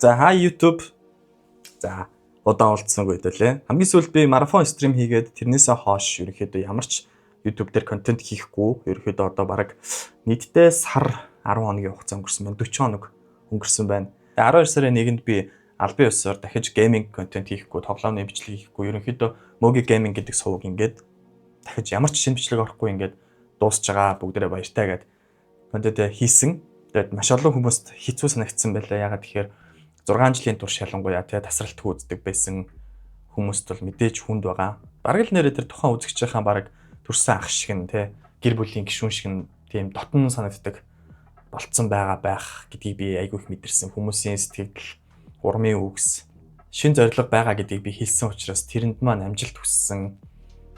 За, hi YouTube. За, удаан уулзсангүй хэдүүлээ. Хамгийн сүүлд би марафон stream хийгээд, тэрнээсээ хойш ерөнхийдөө ямар ч YouTube дээр контент хийхгүй, ерөнхийдөө одоо бараг нийтдээ сар 10 хоногийн хугацаа өнгөрсөн байна. 40 хоног өнгөрсөн байна. Тэгээ 12 сарын 1-нд би албан ёсоор дахиж gaming контент хийхгүй, тоглоомны бичлэг хийхгүй, ерөнхийдөө Mogi Gaming гэдэг суваг ингээд дахиж ямар ч шинэ бичлэг орохгүй, ингээд дуусч байгаа, бүгдээрээ баяртай гээд контент хийсэн. Тэгээд маш олон хүмүүст хэцүү санагдсан байлаа. Яагаад тэгэхээр 6 жилийн турш ялангуяа тэгээ тасралтгүй үздэг байсан хүмүүст бол мэдээж хүнд байгаа. Бараг л нэрээ тэр тухайн үзэгчийнхаа бараг төрсэн ах шиг нь, тэ, гэр бүлийн гишүүн шиг нь тийм дотн санагддаг болцсон байгаа байх гэдгийг би айгүй их мэдэрсэн. Хүмүүсийн сэтгэл, урмын үгс, шин зориг байгаа гэдгийг би хэлсэн учраас тэрэнд маань амжилт хүссэн.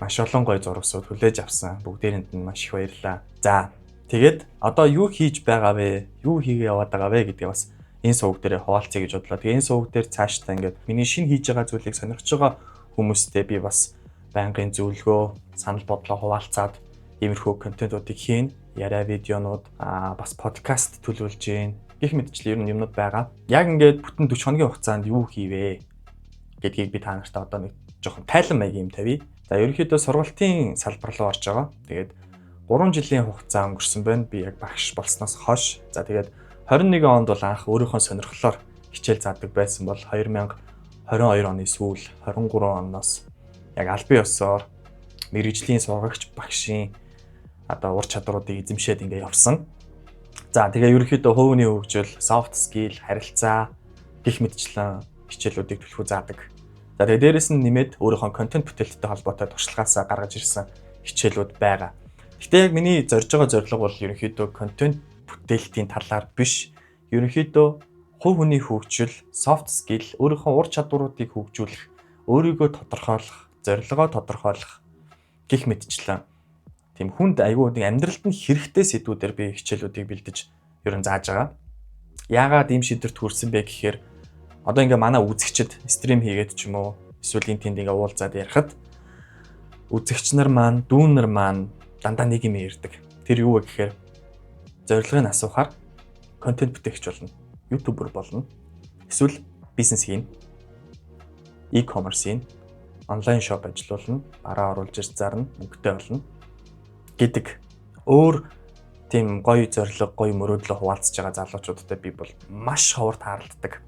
Маш олон гоё зурвасууд хүлээж авсан. Бүгдээрэнд нь маш их баярлалаа. За, тэгээд одоо юу хийж байгаа вэ? Юу хийгээ яваад байгаа вэ гэдгийг бас энэ суваг дээр хуваалцъя гэж бодлоо. Тэгээ энэ суваг дээр цаашдаа ингээд миний шинэ хийж байгаа зүйлийг сонирхож байгаа хүмүүстэй би бас байнгын зөвлөгөө, санал бодлоо хуваалцаад иймэрхүү контентуудыг хийн. Яриа видеонууд, бас подкаст төлөвлөж гин. Гэх мэтчлэн ер нь юмнууд байгаа. Яг ингээд бүтэн 40 хоногийн хугацаанд юу хийвэ гэдгийг би та нартай одоо нэг жоохон тайлан маягийн юм тавья. За, ерөнхийдөө сургалтын салбар руу орж байгаа. Тэгээд 3 жилийн хугацаа өнгөрсөн байна. Би яг багш болсноос хойш. За, тэгээд 21 онд бол анх өөрийнхөө сонирхлоор хичээл заадаг байсан бол 2022 оны сүүл, 23 оноос яг албан ёсоор мэргэжлийн сургагч багшийн одоо ур чадваруудыг эзэмшээд ингээ явсан. За, тэгээ ерөнхийдөө хувийн хөгжил, soft skill, харилцаа гэх мэтчлэн хичээлүүдийг түлхүү заадаг. За, тэгээ дээрэс нь нэмээд өөрийнхөө контент бүтээлттэй холбоотой туршлагаасаа гаргаж ирсэн хичээлүүд байгаа. Гэхдээ яг миний зорж байгаа зорилго бол ерөнхийдөө контент бүтээлтийн талаар биш. Ерөнхийдөө хувь хүний хөгжил, soft skill, өөрийнхөө ур чадваруудыг хөгжүүлэх, өөрийгөө тодорхойлох, зорилгоо тодорхойлох гэх мэтчлэн тийм хүнд айгүй нэг амьдралд нь хэрэгтэй сэдвүүдээр би хичээлүүдийг бэлдэж ер нь зааж байгаа. Яагаад ийм шийдвэрт хүрсэн бэ гэхээр одоо ингээ манай үзэгчид stream хийгээд ч юм уу, эсвэл энэ тэнд ингээ уулзаад ярихад үзэгч нар маань, дүүн нар маань дандаа нэг юм ярьдаг. Тэр юу вэ гэхээр зорилгыг асуухаар контент бүтээгч болно, YouTuber болно. Эсвэл бизнес хийнэ. E-commerce хийнэ. Онлайн shop ажилуулна, бараа оруулж ирж зарна, мөнгөтэй болно гэдэг өөр тийм гоё зорилго, гоё мөрөөдлөө хуваалцаж байгаа залуучуудтай би бол маш ховор тааралддаг.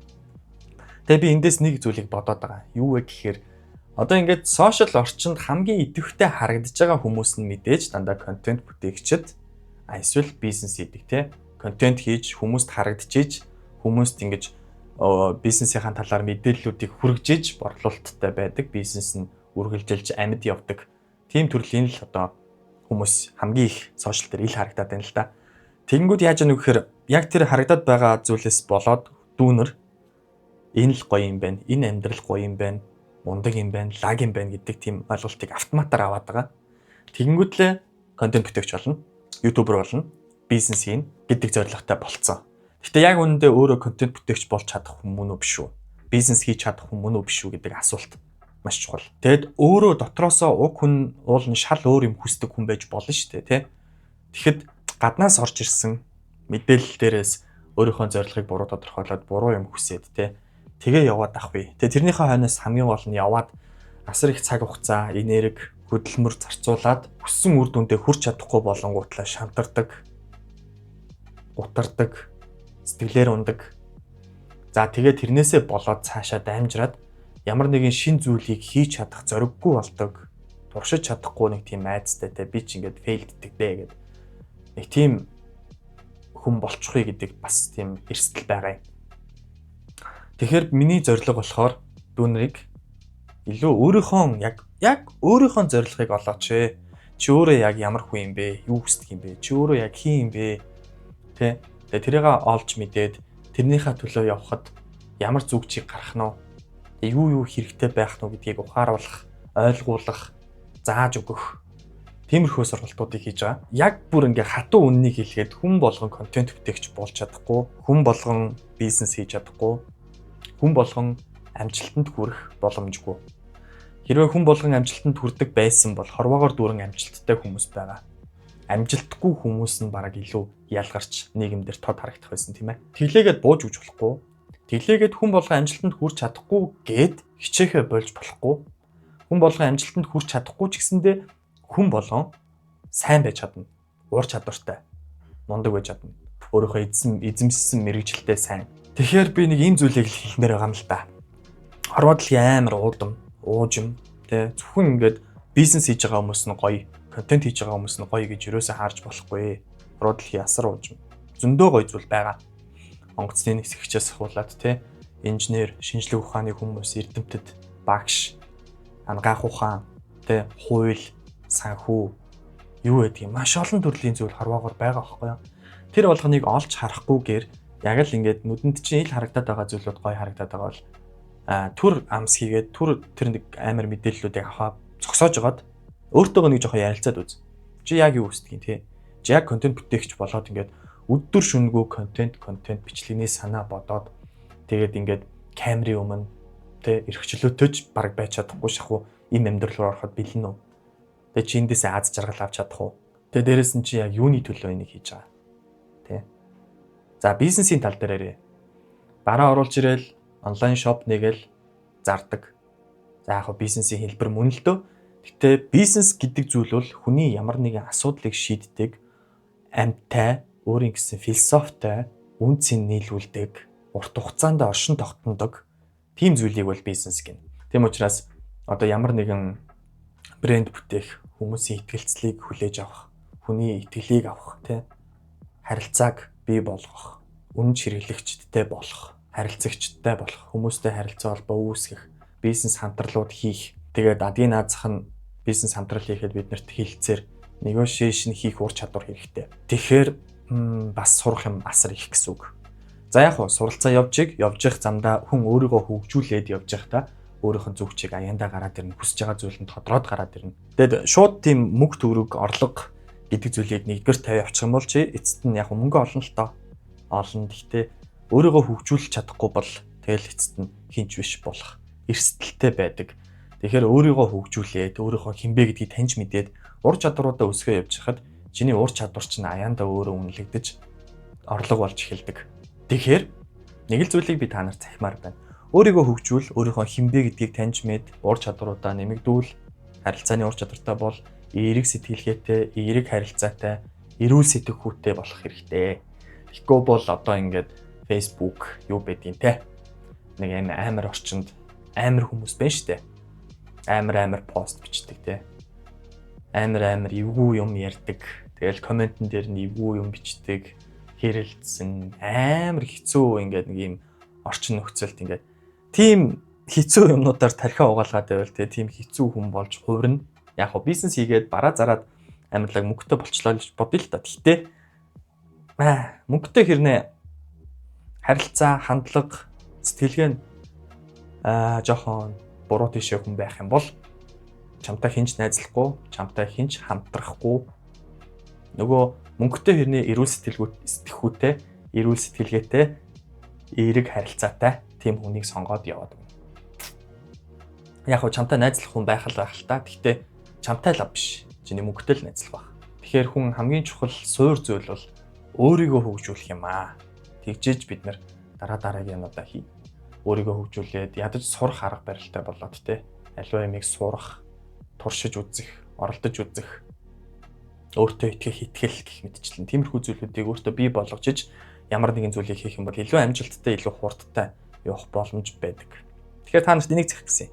Тэгээ би эндээс нэг зүйлийг бодоод байгаа. Юу вэ гэхээр одоо ингээд social орчинд хамгийн идэвхтэй харагдаж байгаа хүмүүс нь мэдээж дандаа контент бүтээгчид, эсвэл бизнес хийдэг, те, контент хийж хүмүүст харагдчихэж, хүмүүст ингэж бизнесийн талаар мэдээллүүдийг хүргэж борлуулалттай байдаг, бизнес нь үргэлжилж амьд явдаг тийм төрлийн л одоо хүмүүс хамгийн их social дээр ил харагдаад байна л да. Тэгэнгүүт яаж яах вэ гэхээр яг тэр харагдаад байгаа зүйлээс болоод дүүнер энэ л гоё юм байна, энэ амьдрал гоё юм байна, мундаг юм байна, лаг юм байна гэдэг тийм ойлголтыг автоматар аваад байгаа. Тэгэнгүүтлээ контент бүтээгч болно, YouTuber болно, бизнес хийнэ гэдэг зорилготой болцсон. Гэхдээ яг үнэндээ өөрөө контент бүтээгч болж чадах хүн мөн үү, биш үү? Бизнес хийж чадах хүн мөн үү, биш үү гэдэг асуулт маш чухал. Тэгэд өөрөө дотроосоо уг хүн уул нь шал өөр юм хүсдэг хүн байж болно шүү дээ, тэ? Тэгэхэд гаднаас орж ирсэн мэдээлэл дээрээс өөрийнхөө зорилгыг буруу тодорхойлоод, буруу юм хүсээд, тэ? Тэгээ яваад ах вэ. Тэгээ тэрнийхээ хойноос хамгийн гол нь яваад асар их цаг хугацаа, энерги, хөдөлмөр зарцуулаад хүссэн үр дүндээ хүрч чадахгүй болонгуутлаа шантардаг, гутардаг, сэтгэлээр ундаг. За, тэгээд тэрнээсээ болоод цаашаа дамжраад ямар нэгэн шин зүйлийг хийж чадах зориггүй болдог. Туршиж чадахгүй нэг тийм айдастай, те, би ч ингээд fail ддэг дээ гэдэг. Нэг тийм хүн болчихъя гэдэг бас тийм эрсдэл байгаа юм. Тэгэхээр миний зорилго болохоор дүүнэрийг илүү өөрийнхөө яг өөрийнхөө зорилгыг олооч ээ. Чи өөрөө яг ямар хүн юм бэ? Юу хүсдэг юм бэ? Чи өөрөө яг хэн юм бэ? Тэ? Тэгээ тэрийг олж мэдээд тэрнийхээ төлөө явхад ямар зүг чиг гарах нь вэ? Юу юу хэрэгтэй байх нь гэдгийг ухааруулах, ойлгуулах, зааж өгөх тиймэрхүү сургалтуудыг хийж байгаа. Яг бүр ингээ хатуу үннийг хэлэхэд хүн болгон контент бүтээгч болж чадахгүй, хүн болгон бизнес хийж чадахгүй, хүн болгон амжилтанд хүрэх боломжгүй. Хэрвээ хүн болгон амжилтанд хүрдэг байсан бол хорвоогоор дүүрэн амжилттай хүмүүс байгаа. Амжилтгүй хүмүүс нь бараг илүү ялгарч нийгэмдэр тод харагдах байсан, тийм ээ. Тэглээгээд бууж өгч болохгүй. Тэглээгээд хүн болгон амжилтанд хүрч чадахгүй гэд хичээхээ болж болохгүй. Хүн болгон амжилтанд хүрч чадахгүй ч гэсэндээ хүн болгон сайн байж чадна. Ур чадвартай. Мундаг байж чадна. Өөрийнхөө эзэмшсэн мэргэжилтэй сайн. Тэгэхээр би нэг ийм зүйлийг л хэлмээр байгаа юм л да. Хорвоо дэлхийн амар уудам, уужим, тэ, зөвхөн ингээд бизнес хийж байгаа хүмүүс нь гоё, контент хийж байгаа хүмүүс нь гоё гэж юусоо харж болохгүй. Хорвоо дэлхийн асар уужим. Зөндөө гоё зүйл байгаа. Онгоцны нисгэгчээс ахуулаад, тэ, инженер, шинжлэх ухааны хүмүүс, эрдэмтэд, багш, анагаах ухаан, тэ, хууль, санхүү, юу гэдгийг маш олон төрлийн зүйл хорвоогоор байгаа байхгүй юу? Тэр болгоныг олж харахгүйгээр яг л ингээд нүдэнд чинь ил харагдаад байгаа зүйлүүд гоё харагдаад байгаа бол түр амс хийгээд, түр тэр нэг амар мэдээллүүдийг авахаа зогсоож байгаад өөртөөгөө нэг жоохон ярилцаад үз. Чи яг юу хүсдэг юм, те? Чи яг контент бүтээгч болоод ингээд өдөр шөнөгүй контент контент бичлэгний санаа бодоод, тэгээд ингээд камерын өмнө, те, эрх чөлөөтэй баг байж чадахгүй шахуу им амьдрал руу ороход бэлэн үү? Тэгээ чи эндээсээ аз жаргал авч чадах уу? Тэгээ дээрэс нь чи яг юуны төлөө энийг хийж байгаа? Тэ. За, бизнесийн тал дээр яриа. Бараа оруулж ирээл online shop нэгээл зардаг. За, яг бизнесийн хэлбэр мөн л дөө. Гэтэ бизнес гэдэг зүйл бол хүний ямар нэгэн асуудлыг шийддэг, амьтай, өөрийн гэсэн философитой, үнэ цэн нийлүүлдэг, урт хугацаанд оршин тогтнодог тийм зүйлийг бол бизнес гэнэ. Тийм учраас одоо ямар нэгэн брэнд бүтээх, хүмүүсийн итгэлцлийг хүлээж авах, хүний итгэлийг авах, тий, харилцааг бий болгох, үнэнч хэрэглэгчидтэй болох, харилцагчдтай болох, хүмүүстэй харилцаа холбоо үүсгэх, бизнес хамтралууд хийх. Тэгээд адгийн наазах нь бизнес хамтрал хийхэд бид нарт хэлцээр negotiation хийх ур чадвар хэрэгтэй. Тэгэхээр бас сурах юм асар их гэсэн үг. За, яг хуу суралцаа явж явж явах замдаа хүн өөрийгөө хөгжүүлээд явж явахдаа өөрийнх нь зүг чиг аяндаа гараад ирнэ. Хүсэж байгаа зүйл нь тодроод гараад ирнэ. Тэгээд шууд тийм мөнгө төгрөг, орлого гэдэг зүйлийг нэгдүгээр тавиа явчих юм бол чи эцэст нь яг мөнгө олно л доо. Олно. Гэхдээ өөрийгөө хөгжүүлж чадахгүй бол тэгэл эцэст нь хэн ч биш болох эрсдэлтэй байдаг. Тэгэхээр өөрийгөө хөгжүүлээд, өөрийнхөө хэн бэ гэдгийг таньж мэдээд, ур чадваруудаа өсгөө явж хахад чиний ур чадвар чинь аяандаа өөрөө үнэлэгдэж, орлого болж эхэлдэг. Тэгэхээр нэг л зүйлийг би та нарт захимаар байна. Өөрийгөө хөгжүүл, өөрийнхөө хэн бэ гэдгийг таньж мэд, ур чадваруудаа нэмэгдүүл, харилцааны ур чадвартай бол, эерэг сэтгэлгээтэй, эерэг харилцаатай, эрүүл сэтгэхүйтэй болох хэрэгтэй. Тэгэхгүй бол одоо ингээд Facebook юу байдгийг те. Нэг амар орчинд амар хүмүүс байна штэ. Амар амар пост бичдэг, те. Амар амар эвгүй юм ярьдаг. Тэгэл comment-эн дээр нь эвгүй юм бичдэг, хэрэлдсэн, амар хэцүү ингээд нэг юм орчин нөхцөлд ингээд тийм хэцүү юмнуудаар тархиа угаалгаад байвал, те, тийм хэцүү хүн болж хувирна. Яг хоо бизнес хийгээд бараа зараад амьдралаг мөнгөтэй болчлоо гэж бодъё л та. Гэхдээ мөнгөтэй хэрнээ харилцаа, хандлага, сэтгэлгээ нь жоохон буруу тийшээ хүн байх юм бол чамтай хэн ч найзлахгүй, чамтай хэн ч хамтрахгүй. Нөгөө мөнгөтэй хэрнээ эрүүл сэтгэхүйтэй, эрүүл сэтгэлгээтэй, эерэг харилцаатай тийм хүнийг сонгоод яваад өгнө. Яг хөө чамтай найзлах хүн байх л байх л та. Гэхдээ чамтай л биш. Чиний мөнгөтэй л найзлах байх. Тэгэхээр хүн хамгийн чухал суур зүйл бол өөрийгөө хөгжүүлэх юм аа. Тэгжээж бид нар дараа дараагийн юмудаа хий. Өөрийгөө хөгжүүлээд, ядаж сурах арга барилтай болоод, те, аливаа юмыг сурах, туршиж үзэх, оролдож үзэх, өөртөө итгэх итгэл гэх мэтчлэн тиймэрхүү зүйлүүдийг өөртөө бий болгож иж ямар нэгэн зүйлийг хийх юм бол илүү амжилттай, илүү хурдтай явах боломж байдаг. Тэгэхээр та нарт энийг зэх гэсэн.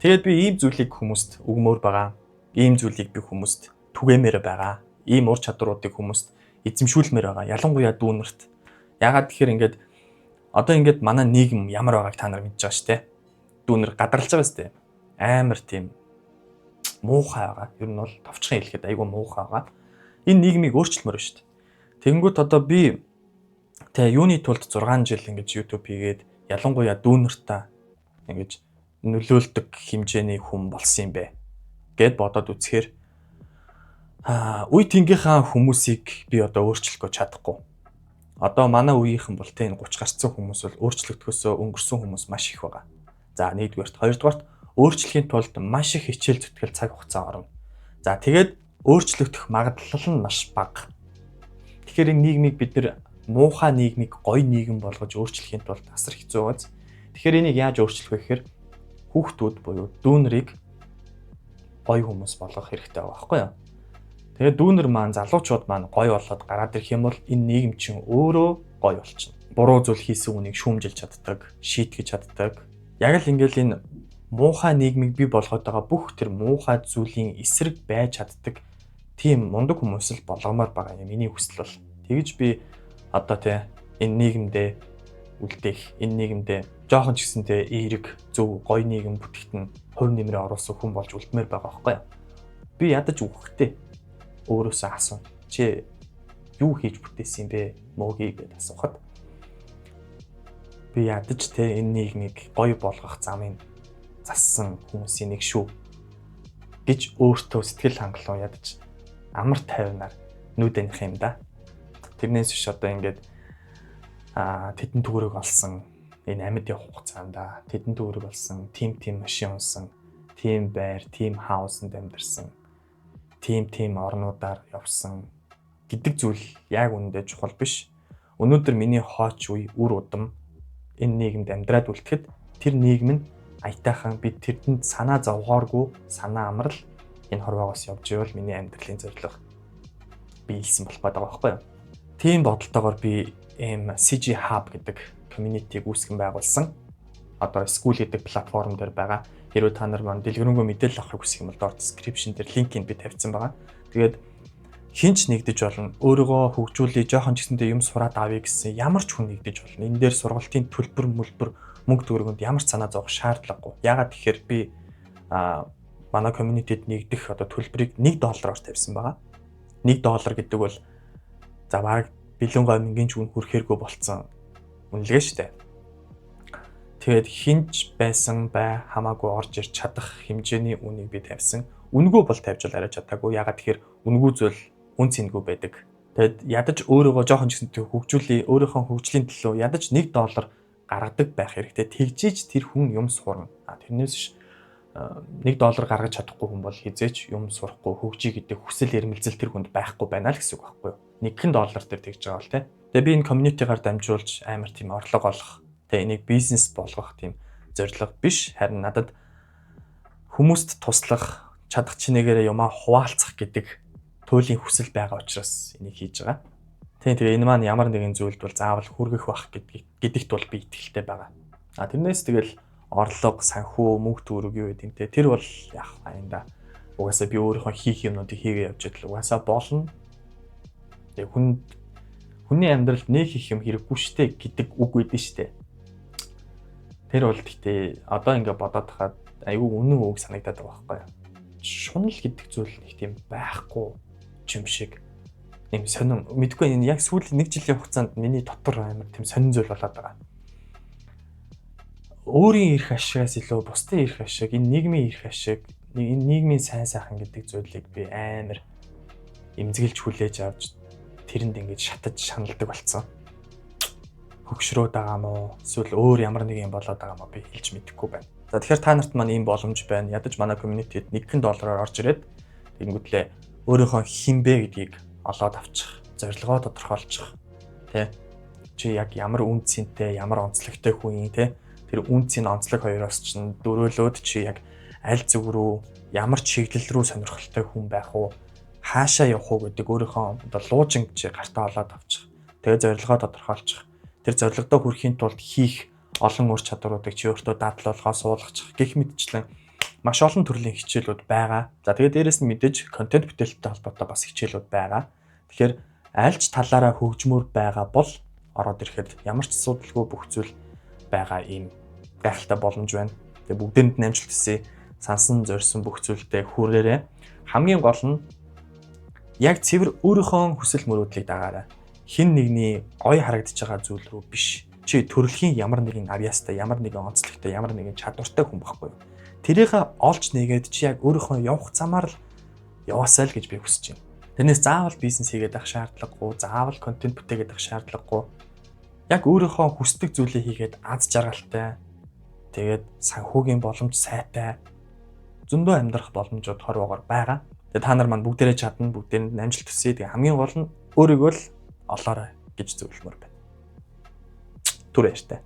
Тэгээд би ийм зүйлийг хүмүүст өгмөр байгаа. Ийм зүйлийг би хүмүүст түгээмээр байгаа. Ийм ур чадваруудыг хүмүүст эзэмшүүлмээр байгаа. Ялангуяа дүүнерт. Яагаад тэгэхээр ингээд одоо ингээд манай нийгэм ямар байгааг та нар мэдж байгаа шүү дээ. Дүүнер гадарлаж байгаа шүү дээ. Амар тийм муухай байгаа. Ер нь бол товчхон хэлэхэд айгүй муухай байгаа. Энэ нийгмийг өөрчлөмөр шүү дээ. Тэгэнгүүт одоо би тэ юуны тулд 6 жил ингэж YouTube хийгээд, ялангуяа дүүнертаа ингэж нөлөөлдөг хэмжээний хүн болсон юм бэ гэд бодоод үзэхээр үе тэнгийнхаа хүмүүсийг би одоо өөрчлөх гэж чадахгүй. Одоо манай үеийнхэн бол тэ энэ 30 гарцсан хүмүүс бол өөрчлөгдөхөөсөө өнгөрсөн хүмүүс маш их байгаа. За, нэгдүгээрт, хоёрдугаарт өөрчлөхийн тулд маш их хичээл зүтгэл, цаг хугацаа орно. За, тэгээд өөрчлөгдөх магадлал нь маш бага. Тэгэхээр энэ нийгмийг бид нэр Муухай нийгмийг гоё нийгэм болгож өөрчлөхийн тулд асар хэцүү байгааз. Тэгэхээр энийг яаж өөрчлөх вэ гэхээр хүүхдүүд буюу дүүнерийг гоё хүмүүс болгох хэрэгтэй байгаа байхгүй юу? Тэгээд дүүнер маань, залуучууд маань гоё болоод гараад ирэх юм бол энэ нийгэм чинь өөрөө гоё болчихно. Буруу зүйл хийсэн хүнийг шүүмжилж чаддаг, шийтгэж чаддаг. Яг л ингээл энэ муухай нийгмийг бий болгоод байгаа бүх тэр муухай зүйлийн эсрэг байж чаддаг тийм мундаг хүмүүс л болгомоор байгаа юм. Миний хүсэл бол тэгж би одоо тий энэ нийгэмдээ үлдээх, энэ нийгэмдээ жоохон ч гэсэн тий эерэг, зөв, гоё нийгэм бүтэхэд нь хувь нэмрээ оруулсан хүн болж үлдмээр байгаа байхгүй юу? Би ядаж үхэхдээ өөрөөсөө асуу. Чи юу хийж бүтээсэн юм бэ? Мөөги гэдээ асуухад би ядаж те энэ нийгмийг гоё болгох замыг зассан хүмүүсийн нэг шүү гэж өөртөө сэтгэл хангалуун ядаж амар тайвнаар нүд аних юм да. Тэрнээс биш одоо ингээд тэдэн төгрөг олсон, энэ амьд явах хугацаанд тэдэн төгрөг олсон, тим тим машин унсан, тим байр, тим house анд амьдарсан, тим тим орнуудаар явсан гэдэг зүйл яг үнэндээ чухал биш. Өнөөдөр миний хооч үе, үр удам энэ нийгэмд амьдраад үлдэхэд тэр нийгэм нь аятайхан, би тэрдэнд санаа зовгооргүй, санаа амрал энэ хорвоогоос явж ивэл миний амьдралын зорилго биелсэн болох гэдэг байгаа байхгүй юу? Тийм бодолтойгоор би ийм CG Hub гэдэг community-г үүсгэн байгуулсан. Одоо School гэдэг платформ дээр байгаа. Хэрвээ та нар маань дэлгэрэнгүй мэдээлэл авахыг хүсэх юм бол доор description дээр линкийг би тавьсан байгаа. Тэгээд хэн ч нэгдэж болно. Өөрийгөө хөгжүүлээ, жоохон ч гэсэндээ юм сураад авъя гэсэн ямар ч хүн нэгдэж болно. Энэ дээр сургалтын төлбөр мөлбөр, мөнгө төгрөгөнд ямар ч санаа зовох шаардлагагүй. Яагаад тэгэхээр би манай community-д нэгдэх одоо төлбөрийг 1 доллараар тавьсан байгаа. 1 доллар гэдэг бол за бараг бэлэн гомингийн ч үн хүрэхээргүй болцсон үнэлгээ шүү дээ. Тэгээд хэн ч байсан бай хамаагүй орж ирч чадах хэмжээний үнийг би тавьсан. Үнэгүй бол тавьж бол арай чадаагүй. Яагаад тэгэхээр үнэгүй зүйл үнэ цэнэгүй байдаг. Тэгэд ядаж өөрийгөө жоохон ч гэсэн хөгжүүлээ, өөрийнхөө хөгжлийн төлөө ядаж 1 доллар гаргадаг байх хэрэгтэй. Тэгжиж тэр хүн юм сурна. А тэрнээс биш 1 доллар гаргаж чадахгүй хүн бол хэзээ ч юм сурахгүй, хөгжий гэдэг хүсэл эрмэлзэл тэр хүнд байхгүй байна л гэсэн үг байхгүй юу? 1 доллар дээр тэгж байгаа бол тий. Тэгээ би энэ community-гаар дамжуулж амар тийм орлого олох, тэгээ энийг бизнес болгох тийм зорилго биш. Харин надад хүмүүст туслах, чадах чинээгээрээ юмаа хуваалцах гэдэг туйлын хүсэл байгаа учраас энийг хийж байгаа. Тийм, тэгээ энэ маань ямар нэгэн зүйлд бол заавал хүргэх байх гэдэгт бол би итгэлтэй байгаа. А тэрнээс тэгэл орлого, санхүү, мөнгө төгрөг юу гэдэг юм те. Тэр бол яг аяндаа угаасаа би өөрийнхөө хийх юмнуудыг хийгээ явж идэл угаасаа болно. Тэгээ хүний амьдралд нэг хийх юм хэрэггүй штэ гэдэг үг байдэн штэ. Тэр бол гэхдээ одоо ингээ бодоод хахад айгүй үнэн үг санагдаад байгаа байхгүй юу? Шунал гэдэг зүйл нэг тийм байхгүй юм шиг юм сонин, мэдгүй, энэ яг сүүлийн нэг жилийн хугацаанд миний дотор амар тийм сонин зүйл болоод байгаа. Өөрийн эрх ашигаас илүү бусдын эрх ашиг, энэ нийгмийн эрх ашиг, энэ нийгмийн сайн сайхан гэдэг зүйлийг би амар эмзэгэлж хүлээж авч тэрэнд ингэж шатаж шаналдаг болсон. Хөгшрөөд байгаа юм уу? Эсвэл өөр ямар нэг юм болоод байгаа юм уу, би хэлж мэдэхгүй байна. За, тэгэхээр та нарт маань ийм боломж байна. Ядаж манай community-д 1 доллараар орж ирээд тэгэнгүүтлээ өөрийнхөө хэн бэ гэдгийг олоод авчих, зорилгоо тодорхойлчих. Тэ? Чи яг ямар үнэ цэнтэй, ямар онцлогтой хүн юм те? Тэр үнэ цэн, онцлог хоёроос чинь дөрөөлөөд чи яг аль зүг рүү, ямар чиглэл рүү сонирхолтой хүн байх уу? Хаашаа явах уу гэдэг өөрийнхөө одоо луужинг чи гартаа олоод авчих. Тэгээ зорилгоо тодорхойлчих. Тэр зорилгодоо хүрэхийн тулд хийх олон ур чадваруудыг чи өөртөө дадлуулгаа суулгачих гэх мэтчлэн маш олон төрлийн хичээлүүд байгаа. За, тэгээд дээрэс нь мэдээж контент бүтээлтэй холбоотой бас хичээлүүд байгаа. Тэгэхээр аль ч талаараа хөгжмөр байгаа бол ороод ирэхэд ямар ч асуудалгүй бүх зүйл байгаа ийм гайхалтай боломж байна. Тэгээ бүгдээнд нь амжилт хүсье. Сансан зорьсон бүх зүйлдээ хүрээрээ. Хамгийн гол нь яг цэвэр өөрийнхөө хүсэл мөрөөдлийг дагаарай. Хэн нэгний гоё харагдаж байгаа зүйл рүү биш. Чи төрөлхийн ямар нэгэн авьяастай, ямар нэгэн онцлогтой, ямар нэгэн чадвартай хүн байхгүй юу? Тэрийг олж нээгээд чи яг өөрийнхөө явах замаар л яваасай л гэж би хүсэж байна. Тэрнээс заавал бизнес хийгээд авах шаардлагагүй, заавал контент бүтээгээд авах шаардлагагүй. Яг өөрийнхөө хүсдэг зүйлээ хийгээд аз жаргалтай, тэгээд санхүүгийн боломж сайтай, зөндөө амьдрах боломжууд хорвоогоор байгаа. Тэгээ та нар маань бүгдээрээ чадна, бүгдээрэнд амжилт хүсье. Тэгээ хамгийн гол нь өөрийгөө л олоорой. гэж зөвлөмөр байна. Түр баяртай.